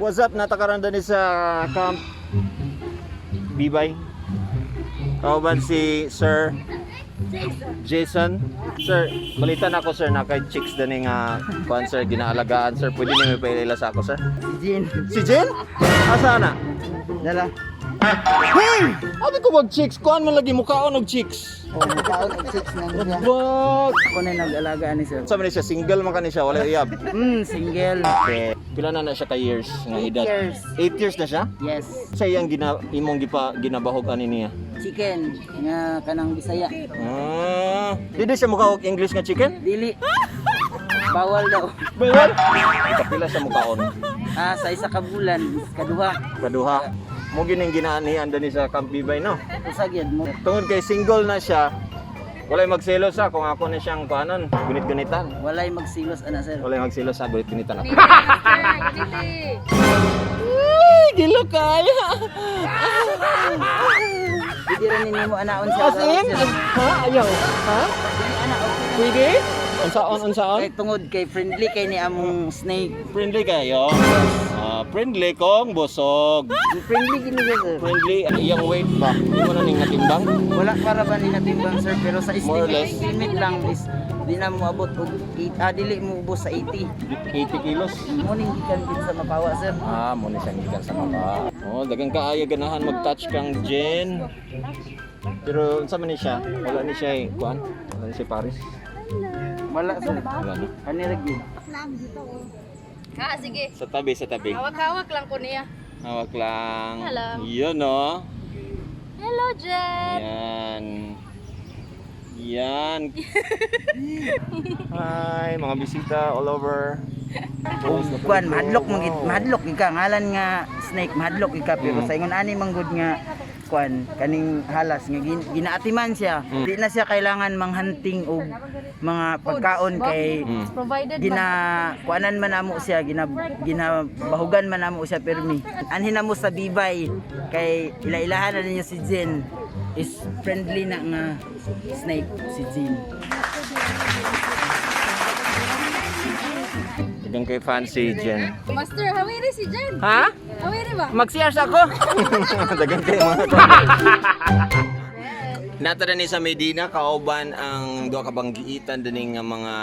What's up? Naa ta karon ni sa Camp Bibay. Kauban si Sir Jason. Sir, balita na ako, sir, na kay chicks dani nga kuan, sir, ginaalagaan, sir. Pwede niyo ipaila sa ako, sir? Jin. Si Jen? Asa na? Dala. Hey! Abi ko wag chicks, kuan man lagi mukaon og chicks. Oh, makaon og chicks na niya. Wag. Ako na nag-alaga ani, sir. Sa man siya, single man kani siya, wala uyab. Single. Okay. Pila na na siya ka years nga 8 edad? years. 8 years na siya? Yes. Sa iyang gina imong gipa ginabahog ani niya? Chicken nga kanang Bisaya. Ah, dili siya mukaog English nga chicken? Dili. Bawal daw. Bawal. Kapila siya mukaon? Ah, sa isa ka bulan, kaduha. Kaduha. Mo gining ginaanihan dani sa Camp Bibay, no? Usa gyud mo. Tungod kay single na siya, walay magselos sa kung ako na siyang kuanon, gunit-gunitan. Walay magsilos ana, sir. Walay magselos sa gunit-gunitan ako. Unity. Ay, gilo kaya. Pwede ra ninyo mo anaon siya. As in? Ha? Ayaw. Ha? Ana, okay. Pwede? Unsaon, unsaon? Kay tungod kay friendly kay ni among snake. Friendly kayo? Ah, friendly kong busog. Friendly gini siya, sir. Friendly, ang iyang weight ba? Hindi mo na ning natimbang? Wala para ba ni natimbang, sir, pero sa More or estimate, less. estimate lang is di na mo abot og dili mo ubos sa 80. 80 kilos. Morning gikan gid sa Mapawa, sir. Ah, mo ni siyang gikan sa mapa. Oh, dagang kaayo ganahan mag-touch kang Jen. Pero unsa man ni siya? Wala ni siya eh, kuan. Wala ni siya Paris. Wala, sir. Wala no. Ani ra gyud. Ah, sige. Sa tabi, sa tabi. Hawak-hawak lang ko niya. Hawak lang. Hello. Yun oh. Hello, Jen. Yan. Yan. Hi, mga bisita all over. Kuan, mahadlok man gid, mahadlok gid ka ngalan nga snake, mahadlok gid ka, pero sa ingon ani man gud nga kuan kaning halas nga ginaatiman siya. Di na siya kailangan manghunting og mga pagkaon kay Provided gina kuanan man namo siya, gina ginabahugan man namo siya permi. Anhin namo sa Bibay kay ila-ilahan na ninyo si Jen is friendly na nga snake si Jen. Dagang kay fancy Jen. Master, hawiri si Jen. Ha? Hawiri ba? Mag-CR ako. Dagang kay mga Nata ni sa Medina kauban ang duha ka banggiitan dining nga mga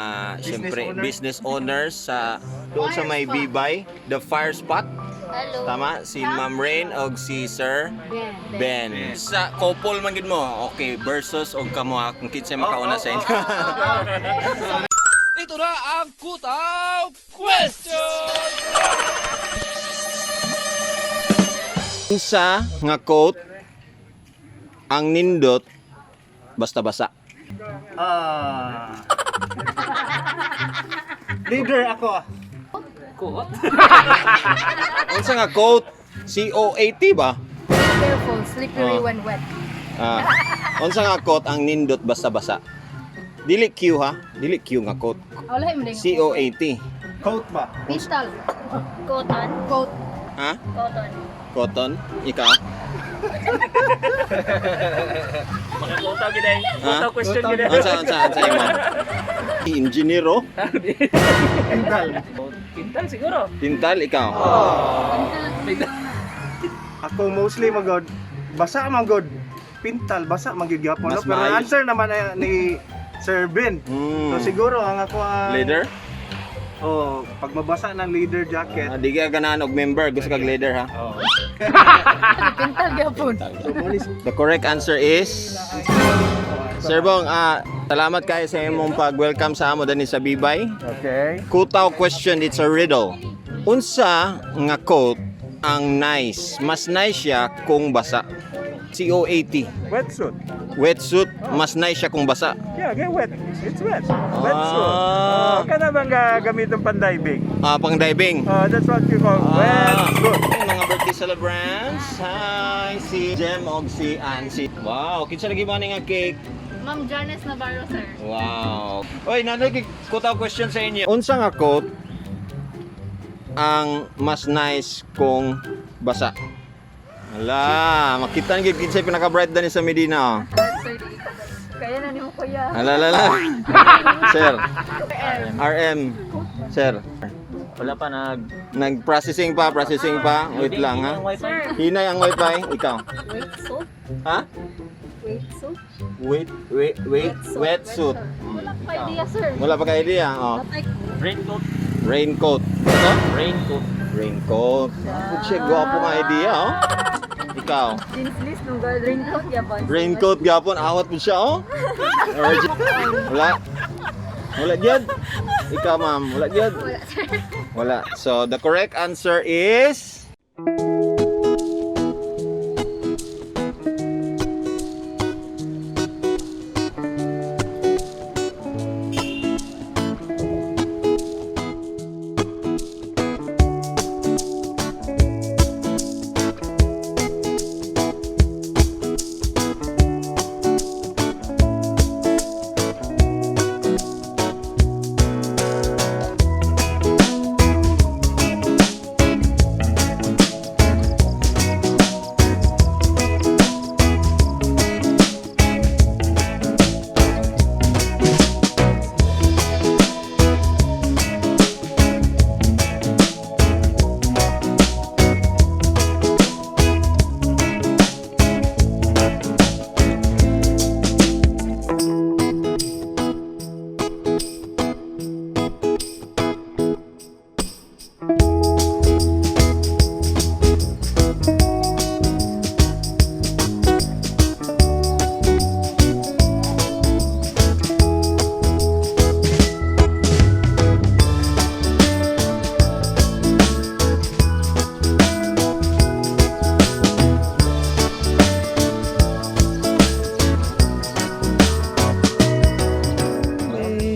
syempre business owners sa doon sa may Bibay, the Fire Spot. Hello. Tama, si Ma'am Rain og si Sir Ben. Ben. Sa couple man gid mo. Okay, versus og kamo ha, kung kinsay makauna sa inyo. Ito na ang Kutaw Question! Unsa nga coat ang nindot basta basa? Ah. Leader ako. Unsa nga coat? C O A T ba? Careful, slippery Oh. when wet. Ah. Unsa nga coat ang nindot basta basa? Dili Q ha, dili Q nga coat. Wala mo din. C O A T. Coat ba? Pintal. Cotton. Coat. Ha? Cotton. Cotton? Ikaw? Makakutaw gid ay. Ha? Kutaw question gid ay. Unsa unsa unsa imo? Engineer oh. Pintal. Pintal siguro. Tintal ikaw. Ako mostly magod basa magod pintal basa magyud gyapon, no? Mas Pero maayo. answer naman ay ni Sir Ben. So siguro ang ako ang Leader? Oh, pag mabasa ng leader jacket. Ah, di ka ganahan og member, gusto kag leader ha. Oh. Pintal gyapon. The correct answer is Sir Bong, salamat kayo sa imong pag-welcome sa amo dani sa Bibay. Okay. Kutaw question, it's a riddle. Unsa nga coat ang nice? Mas nice siya kung basa. C-O-A-T. Wetsuit. Wetsuit, mas nice siya kung basa. Yeah, get wet. It's wet. Wetsuit. Ah. Oh, kana bang gamiton pang diving? Ah, pang diving. Oh, that's what you call wetsuit. Mga birthday celebrants. Hi, si Jem og si Ansi. Wow, kinsa lagi ba ni nga cake? Ma'am Janice Navarro, sir. Wow. Oy, nanay kutaw question sa inyo. Unsa nga coat ang mas nice kung basa? Ala, makita ni gid kinsay pinaka-bright dani sa Medina. Oh. Sir, di ko. Kaya na nimo, kuya. Ala, ala, ala. Sir. RM. Sir. Wala pa nag... Nag-processing pa, processing pa. Wait lang ha. Sir. Hinay ang wifi. Ikaw. Wait suit. Ha? Wait suit. Wait, wait, wait, wet suit. Wala pa idea, sir. Wala pa ka idea. Oh. Natay Raincoat. Raincoat. Ito? Raincoat. Raincoat. Putsi, gwapo nga idea, oh. Ikaw. Jeans list nung girl. Raincoat yapon. Raincoat gapon, awat po siya, oh. Wala. Wala gyud. Ikaw, ma'am. Wala gyud. Wala, sir. Wala. So, the correct answer is...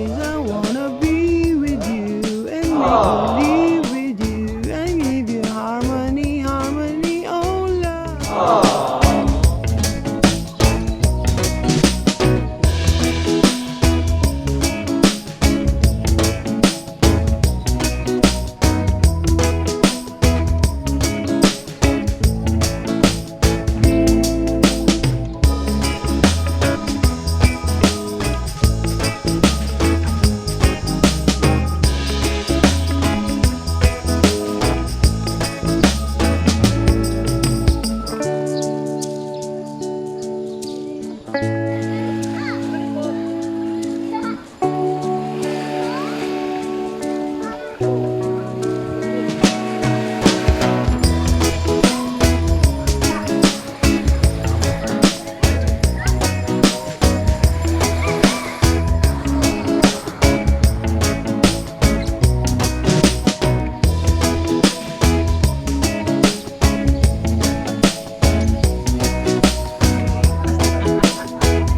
I wanna be with you and make believe with you and give you harmony, harmony, oh love.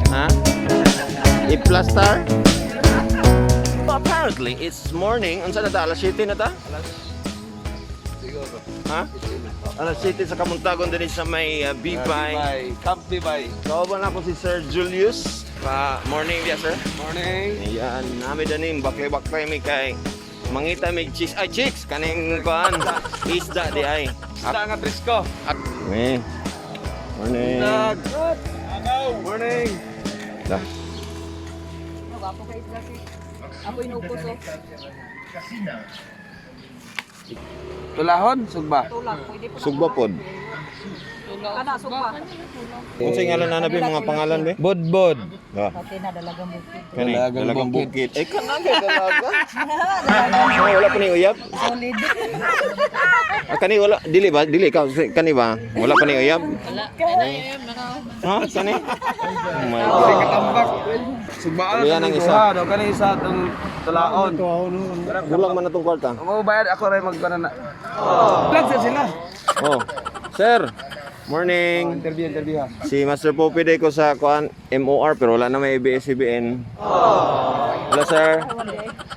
Ha? I-plaster? Apparently, it's morning. Unsa na ta? Alas 7 na ta? Alas... Ha? Alas 7 sa Kamuntagon din sa may Bibay. Camp Bibay. Kauban ako si Sir Julius. Pa morning dia, sir. Morning. Ayan, nami daning bakle-bakle mi kay mangita mig chicks. Ay, chicks kaning kuan. Isda di ay. Isda nga Trisco. Me. Morning. Morning. Dah. Gwapo kayo sila, sir. Ako inupos, oh. Tulahon, sugba. Tulak. Pwede po. Sugba pod. Kana, sugba. Unsa ngalan na nabi mga pangalan be? Bodbod. Ah. Pati na, dalagang bukid. Kani, Dalagang dalagang bukid. bukid. Eh, kana kay dalaga. Oh, wala pa ni uyab. Solid. Ah, kani wala dili ba? Dili ka kani ba? Wala pa ni uyab? Wala. Ha? Kani? Oh my God. Katambak. Sugbaan. Tuloyan ang isa. Daw kani isa tong tulaon. Kulang man na tong kwarta. Mo bayad ako rin magbanana. Vlog sa sila. Oh. Sir, morning. Interview, interview ha. Si Master Poppy day ko sa kuan MOR pero wala na may ABS-CBN. Hello sir.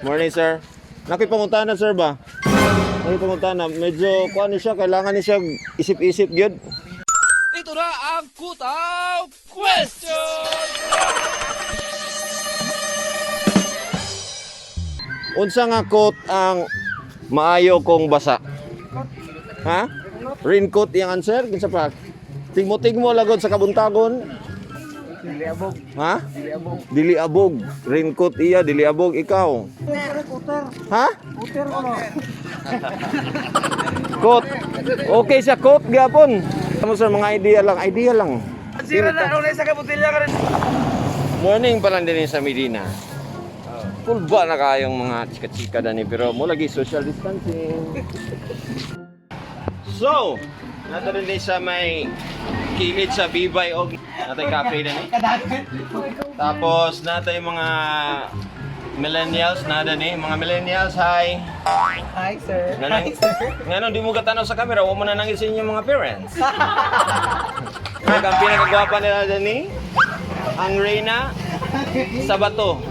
Morning sir. Nakoy pangutana sir ba? Nakoy pangutana. Medyo kuan ni siya kailangan ni siya isip-isip gyud. Ito na ang Kutaw Question! Unsa nga coat ang maayo kong basa? Ha? Raincoat iyang answer? Kinsa pa? Tigmo-tigmo lagod sa kabuntagon. Dili abog. Ha? Dili abog. Dili abog. Raincoat iya, dili abog ikaw. Ha? Uter ano? Coat. Okay siya, coat gyapon. Kamo sir, mga idea lang, idea lang. Sira na ako na sa kabutilya ka rin. Morning pa lang din sa Medina. Pulba na kayong mga chika-chika dani pero mo lagi social distancing. So, nato rin din sa may kilid sa Bibay og natay cafe dani. Tapos natay mga millennials na dani, mga millennials, hi. Hi, sir. Nganong, nganong di mo katanaw sa camera, wa mo na nangit sa inyong mga parents. Kaya ang pinakagwapa nila dani, ang Reyna sa bato.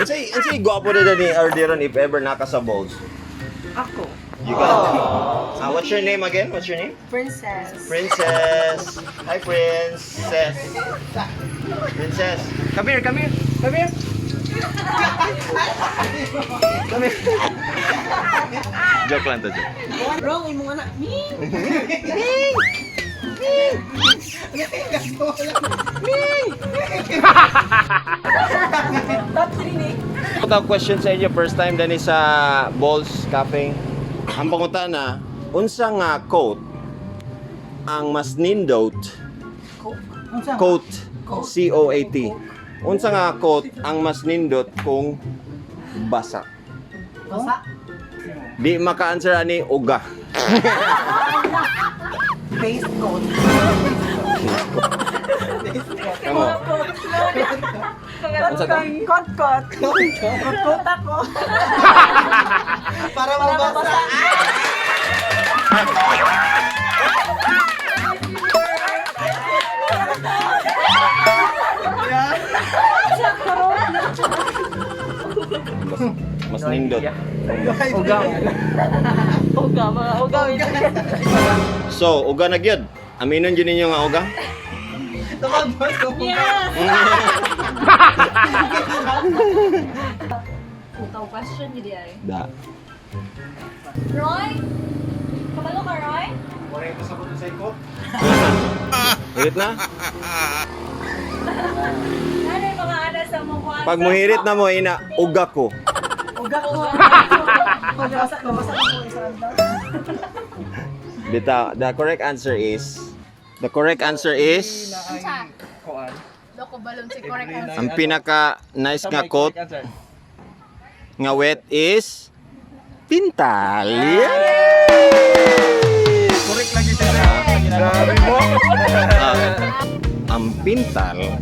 Unsay gwapo na dani Arderon if ever naka sa balls? Ako. You got. Ah, what's your name again? What's your name? Princess. Princess. Hi, princess. Princess. Come here, come here. Come here. Come here. Joke lang to, joke. Wrong imong anak. Me. Top 3 ni. Ito question sa inyo, first time dani sa Balls Cafe. Ang pangutana, unsa nga coat ang mas nindot? Coat. C-O-A-T. Unsa nga coat ang mas nindot kung basa? Basa. Di maka-answer ani uga. Face coat. Kamo. Unsa to? Kot kot. Kot kot ako. Para mabasa. Mas nindot. Ugaw. Uga mga uga. So, uga na gyud. Aminon gyud ninyo nga uga? Yes. Ikaw question yun ay. Da. Roy? Kabalo ka, Roy? Hirit na? Ano yung mga anas sa mukha? Pag muhirit na mo ina, uga ko. Uga ko. Mabasa, mabasa ko isa lang. Bitaw, the correct answer is Loko balon si correct answer. ang pinaka nice nga coat nga wet is pintal. Yay! Correct lagi siya. Grabe mo. Ah, ang pintal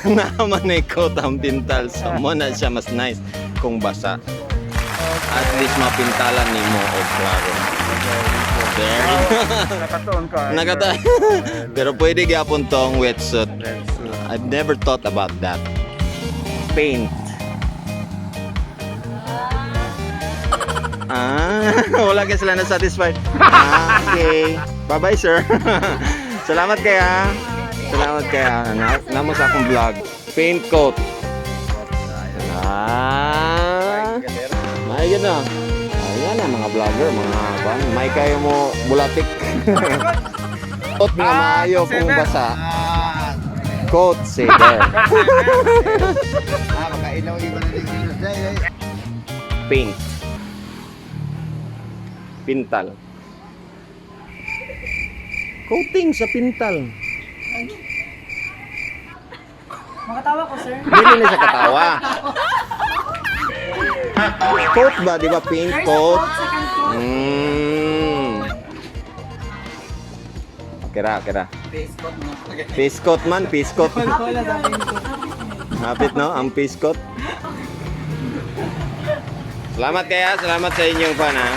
naman ay coat ang pintal so mo na siya mas nice kung basa. At least mapintalan nimo og klaro. There. Nakatuon ka. Nakata. Pero pwede gyapon tong wetsuit. I've never thought about that. Paint. Ah, wala ka sila na satisfied. Ah, okay. Bye-bye, sir. Salamat kaya. Salamat kaya. Na, namo sa akong vlog. Paint coat. Ah. May gano. Ayan na mga vlogger, mga kwan. May kayo mo bulatik. Coat nga maayo kung basa. Coat saver. Ah, makailaw iba na din. Paint. Pintal. Coating sa pintal. Makatawa ko, sir. Dili na siya katawa. Coat ba, di ba? Paint coat. Second coat. Okay ra, okay ra. Face coat mo. Face coat man, face coat. Wala sa akin. Hapit no, ang face coat. Salamat kaya, salamat sa inyong fan ha.